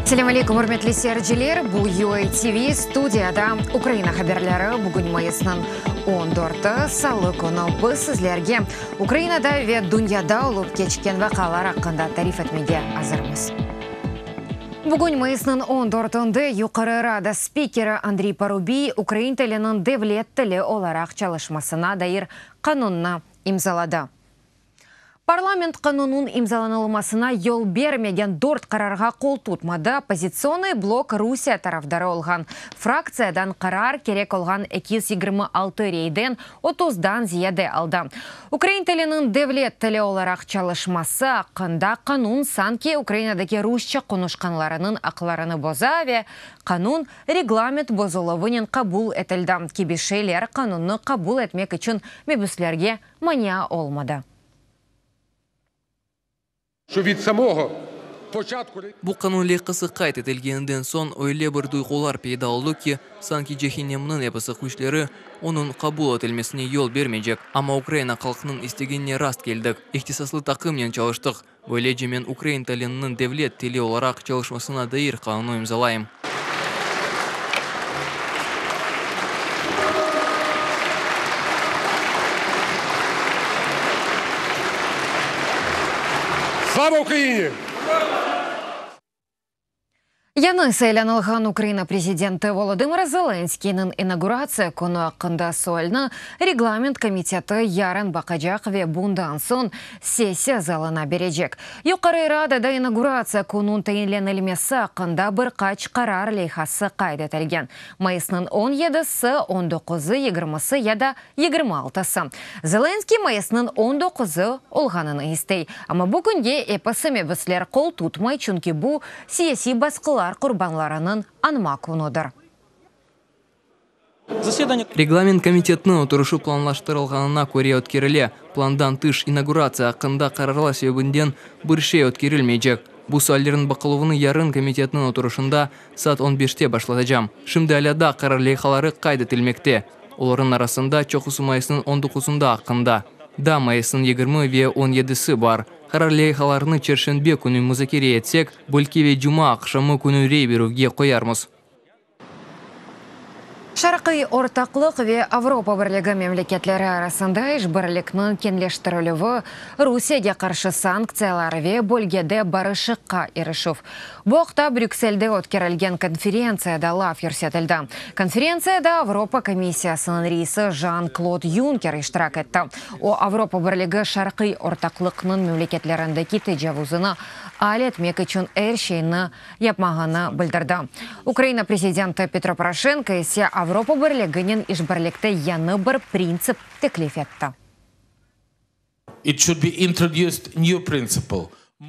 Selâm aleykum, ürmetli seyirciler! Bu UA TV, studiyada Ukraina haberleri. Bugün mayısnıñ on dörtü, salı künü. Biz sizlerge Ukrainada ve dünyada olıp keçken vaqialar aqqında tarif etmege azırmız. Bugün mayısnıñ on dörtünde Yuqarı Rada spikeri Andriy Parubiy ukrain tiliniñ devlet tili olaraq çalışmasına dair qanunnı imzaladı. Parlament qanunnıñ imzalanılmasına yol bermegen dört qararğa qol tutmadı, Oppozitsionnıy blok Rusiye tarafdarı olğan fraktsiyadan qarar kerek olğan 226 reyden otuzdan ziyade aldı. Ukrain tiliniñ devlet tili olaraq çalışması aqqında qanun sanki Ukrainadaki rusça qonuşqanlarınıñ aqlarını boza ve qanun reglament bozuluvınen qabul etildi kibi şeyler qanunnı qabul etmek içün mebüslerge mania olmadı. Bu qanun leyhası qayd etilgeninden soñ öyle bir duyğular peyda oldı ki, sanki cehennemniñ episi küçleri onıñ qabul etilmesine yol bermeycek. Amma Ukraina halqınıñ istegine rast keldik, ihtisaslı taqımnen çalıştıq. Böylece men ukrain tilininiñ devlet tili olaraq çalışmasına dair qanunnı imzalayım. Slava Ukrayini! Yañı saylanılğan Ukraina prezidenti Volodımır Zelenskıynıñ inauguratsiya künü aqqında sualni reglament komiteti yarın baqacaq ve bundan soñ sessiya zalına berecek. Yuqarı Radada inauguratsiya künüñ tayinlenilmesi aqqında bir qaç qarar leyhası qayd etilgen, mayısnıñ on yedisi, on doquzı, yigirmisi ya da Yigirmi altısı. Zelenskıy mayısnıñ on doquzı olğanını istey. Amma bu künge episi mebüsler qol tutmay, çünki bu, siyasiy basqılar qurbanlarınıñ añma künüdir. Reglament komitetiniñ oturışı planlaştırılğanına köre ötkerile. Plandan tış inauguratsiya aqqında qararlar sebebinden bir şey ötkerilmeycek. Bu suallerniñ baqıluvını yarın komitetniñ oturışında saat on beşte başlatacam. Şimdi alâ daa qarar leyhaları qayd etilmekte. Olarnıñ arasında çoqusı mayısnıñ on doquzında aqqında. Daa mayısnıñ 20 ve on yedisi bar. Qarar leyhalarını çerşenbe künü muzakere etsek, belki ve cuma aqşamı künü rey berüvge qoyarmız. Şarqiy ortaqlıq ve Avropa Birligi memleketleri arasında işbirlikniñ keñleştirilüvi, Rusiyege qarşı sanktsiyalar ve bölgede barışıqqa irişüv. Bu aqta Brükselde ötkerilgen konferentsiyada laf yürsetildi. Konferentsiyada Avropa Komissiyasınıñ reisi Jan-Klod Yunker iştirak etti. O, Avropa Birligi Şarqiy ortaqlıqnıñ memleketlerindeki tecavuzını al etmek içün er şeyni yapmağını bildirdi. Ukraina prezidenti Petro Poroşenko ise Avropa Birliginen işbirlikte yañı bir printsip teklif etti. It should be introduced new principle.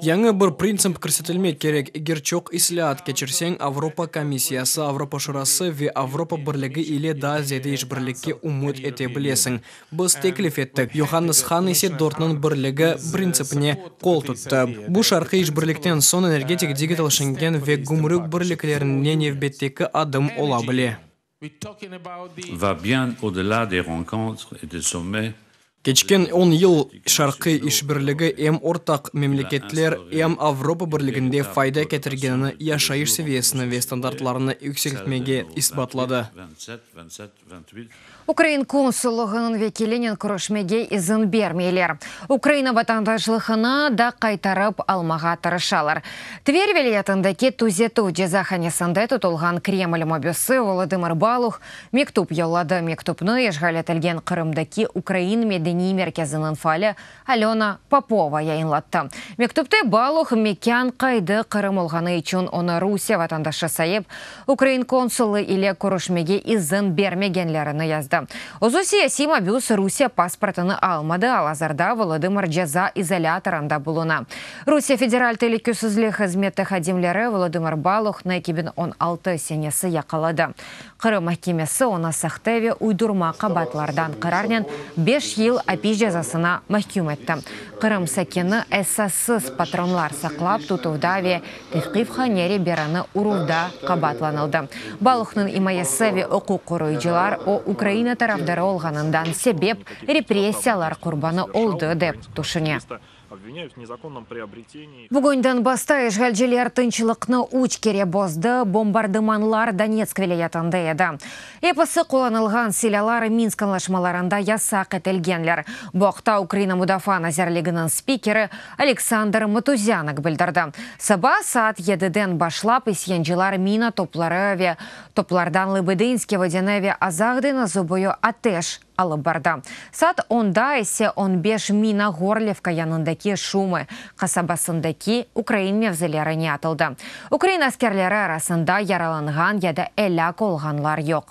Yañı bir printsip kirsetilmek kerek, eger çoq islâat keçirseñ, Avropa Komissiyası, Avropa Şurası ve Avropa Birligi ile daa ziyade işbirlikke ümüt ete bilesiñ. Biz teklif ettik, Yohannes Han ise dörtniñ birligi printsipine qol tuttı. Bu Şarqiy işbirlikten soñ energetik, digital, Şengen ve gümrük birliklerine nevbetteki adım ola bile. Va bien au-delà des rencontres et des sommets. Keçken on yıl Şarqiy işbirligi em ortaq memleketler, em Avropa Birliginde fayda ketirgenini, yaşayış seviyesini ve standartlarını yükseltmege isbatladı. Ukrain konsullığınıñ vekilinen körüşmege izin bermeyler. Ukraina vatandaşlığını da qaytarıp almağa tırışalar. Tver vilâyetindeki tüzetüv cezahanesinde tutulğan Kreml mabüsi Volodımır Baluh mektüp yolladı. Mektüpni işğal etilgen Qırımdaki Ukrain medeniy merkeziniñ faali Alöna Popova yayınlattı. Mektüpte Baluh mekân qaydı Qırım olğanı içün onı Rusiye vatandaşı sayıp, ukrain konsulı ile körüşmege izin bermegenlerini yazdı. Özü siyasiy mabüs Rusiye pasportını almadı, al-azırda Volodımır ceza izolâtorında buluna. Rusiye Federal telükesizlik hızmeti hadimleri Volodımır Baluhnı 2016 senesi yaqaladı. Qırım mahkemesi onı sahte ve uydurma qabaatlardan qararnen beş yıl apis cezasına mahküm etti. Qırım sakini esassız patronlar saqlap tutuvda ve tevqifhane reberini uruvda qabaatlanıldı. Baluhnıñ imayesi ve uquq qoruyıcılar o Ukraina tarafdarı olğanından sebep repressiyalar qurbanı oldı, dep tüşüne. Bugün Donbassta işğalciler tınçlıqnı üç kere bozdı, bombardımanlar Donetsk vilâyetinde edi. Episi qullanılğan silâlar Minsk añlaşmalarında yasaq etilgenler. Bu aqta Ukraina Mudafaa nazirliginiñ spikeri Oleksandr Motuzânık bildirdi. Saba saat yediden başlap isyancılar mina topları ve toplardan Lıbedınske Vodâne ve Azaq deñizi boyu ateş alıp bardı. Saat onda ise on beş mina Ğorlivka yanındaki Şumı qasabasındaki ukrain mevzilerine atıldı. Ukrain askerleri arasında yaralanğan ya da elâk olğanlar yoq.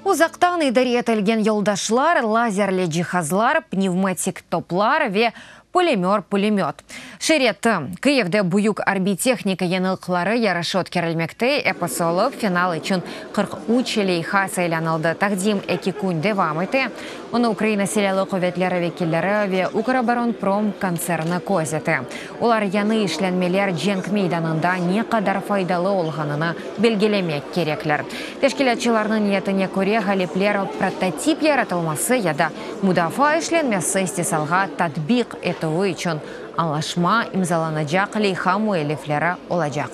Uzaqtan idare etilgen yoldaşlar, lazerli cihazlar, pnevmatik toplar ve polimör-pulemöt şeriti. Kıyivde büyük arbiy tehnika yañılıqları yarışı ötkerilmekte. Episi olıp, final içün 43 leyha saylanıldı. Taqdim eki kün devam ete. Onı Ukraina Silâlı quvetleri vekilleri ve Ukroboronprom kontserni köz ete. Olar yañı işlenmeler cenk meydanında ne qadar faydalı olğanını belgilemek kerekler. Teşkilâtçılarnıñ niyetine köre, ğalipler prototip yaratılması ya da mudafaa işlenmesi istisalğa tatbiq etüvi içün añlaşma imzalanacaq leyha müellifleri olacaq.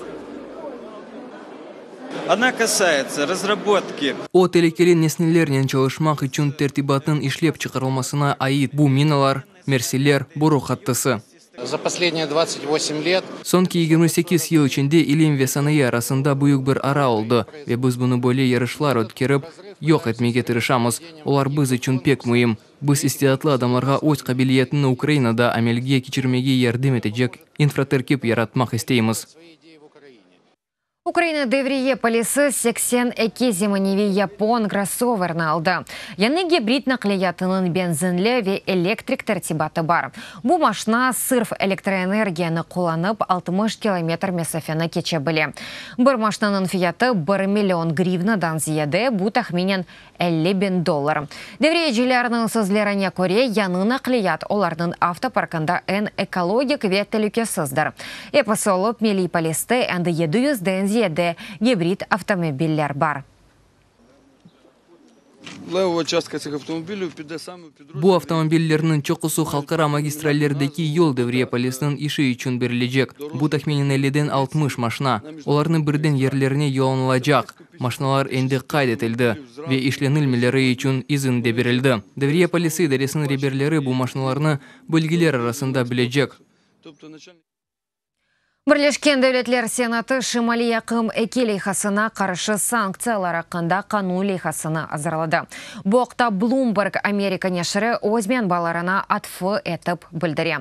Она касается разработки. O, telükeli nesnelernen çalışmaq içün tertibatnıñ işlep çıqarılmasına ait. Bu minalar, mersiler, boru hattısı. За последние 28 лет Soñki 28 yıl içinde ilim ve sanayı arasında büyük bir ara oldı, ve biz bunı böyle yarışlar ötkerip, yoq etmege tırışamız. Olar biz içün pek müim. Biz istidatlı adamlarğa öz qabiliyetini Ukrainada amelge keçirmege yardım etecek infraterkip yaratmaq isteymiz. Ukraina devriye polisi 82 zemaneviy yapon krossoverini aldı. Yañı gibrid naqliyatınıñ benzinli ve elektrik tertibatı bar. Bu maşna sırf elektroenergiyanı qullanıp 60 kilometr mesafeni keçe bile. Bir maşnanıñ fiyatı 1 million grivnadan ziyade, bu tahminen 50 biñ dollar. Devriyecilerniñ sözlerine köre, yañı naqliyat olarnıñ avtoparkında eñ ekologik ve telükesizdir. Episi olıp Milliy poliste endi 700-den ziyade gibrid avtomobiller bar. Левова частка цих автомобілів піде саме в підрозділ. Bu avtomobillerniñ çoqusı halqara magistrallerdeki yol devriye polisiniñ işi içün berilecek. Bu tahminen 50-den 60 maşna. Olarnı birden yerlerine yollanılacaq. Maşnalar endi qayd etildi ve işlenilmeleri içün izin de berildi. Devriye polisi idaresiniñ reberleri bu maşnalarnı bölgeler arasında bölecek. Тобто начальник Birleşken Devletler Senatı Şimaliy aqım 2 leyhasına qarşı sanktsiyalar aqqında qanun leyhasını azırladı. Bu aqta Bloomberg Amerika neşiri öz menbalarına atfı etip bildire.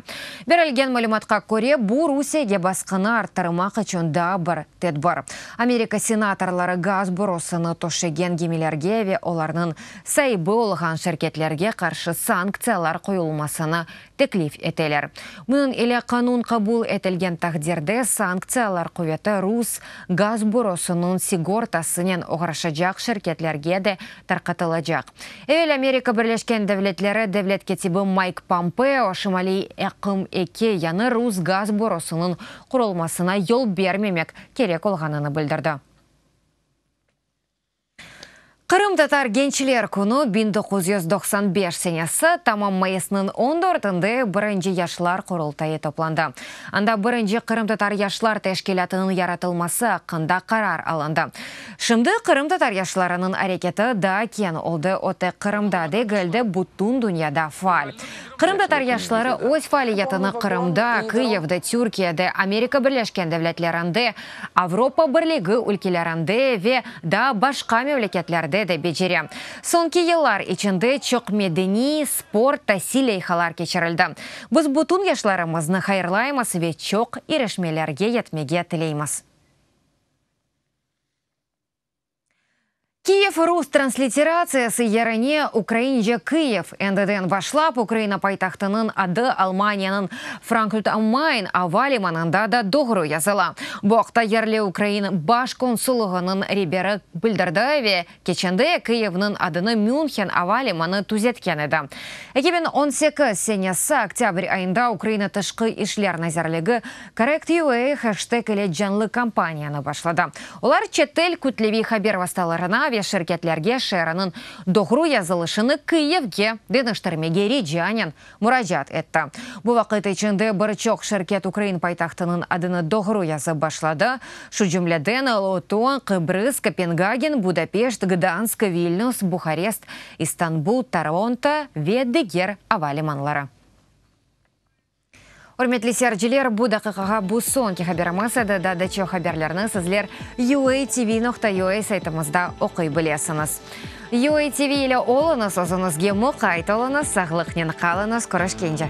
Berilgen malümatqa köre, bu Rusiyege basqını arttırmaq içün daa bir tedbir. Amerika senatorları gaz borusını töşegen gemilerge ve olarnıñ saibi olğan şirketlerge qarşı sanktsiyalar qoyulmasını teklif eteler. Bunıñ ile qanun qabul etilgen taqdirde sanktsiyalar quveti rus gaz borusınıñ sigortasınen oğraşacaq şirketlerge de tarqatılacaq. Evel Amerika Birleşken Devletleri devlet kâtibi Mayk Pompeo Şimaliy aqım 2 yañı rus gaz borusınıñ qurulmasına yol bermemek kerek olğanını bildirdi. Qırımtatar gençler künü 1995 senesi tamam mayısnıñ 14-inde birinci yaşlar qurultayı toplandı. Anda birinci Qırımtatar yaşlar teşkilâtınıñ yaratılması aqqında qarar alındı. Şimdi Qırımtatar yaşlarınıñ areketi daa keñ oldı, o tek Qırımda degil de bütün dünyada faal. Qırımtatar yaşları öz faaliyetini Qırımda, Kıyivde, Türkiyede, Amerika Birleşken Devletlerinde, Avropa Birligi ülkelerinde ve daa başqa memleketlerde de becere. Soñki yıllar içinde çoq medeniy, sport, tasil leyhalar keçirildi. Biz bütün yaşlarımıznı hayırlaymız ve çoq irişmelerge yetmege tileymiz. Kiyev rus transliteratsiyası yerine ukraince Kıyiv. Endiden başlap Ukraina paytahtınıñ adı Almaniyanıñ Frankfurt am Main ava limanında da doğru yazıla. Bu aqta yerli Ukraina baş konsullığınıñ reberi bildirdi ve keçende Kıyivniñ adını Münhen ava limanı tüzetken edi. 2018 senesi oktâbr ayında Ukraina Tışqı işler nazirligi Correct.ua heşteg ile canlı kampaniyanı başladı. Olar çetel kütleviy haber vastalarına ve ve şirketlerge şeeriniñ doğru yazılışını Kıyivge deñiştirmege ricanen muracaat etti. Bu vaqıt içinde bir çoq şirket ukrain paytahtınıñ adını doğru yazıp başladı, şu cümleden, Loton, Qıbrız, Kopengagen, Budapeşt, Gdansk, Vilnüs, Buharest, İstanbul, Toronto ve diger ava limanları. Ürmetli seyirciler, bu daqiqağa bu soñki haberimiz edi. Daa da çoq haberlerni sizler UATV.UA saytımızda oquy bilesiñiz. UATV ile oluñız, özüñizge muqayt oluñız, sağlıqnen qalıñız, körüşkence!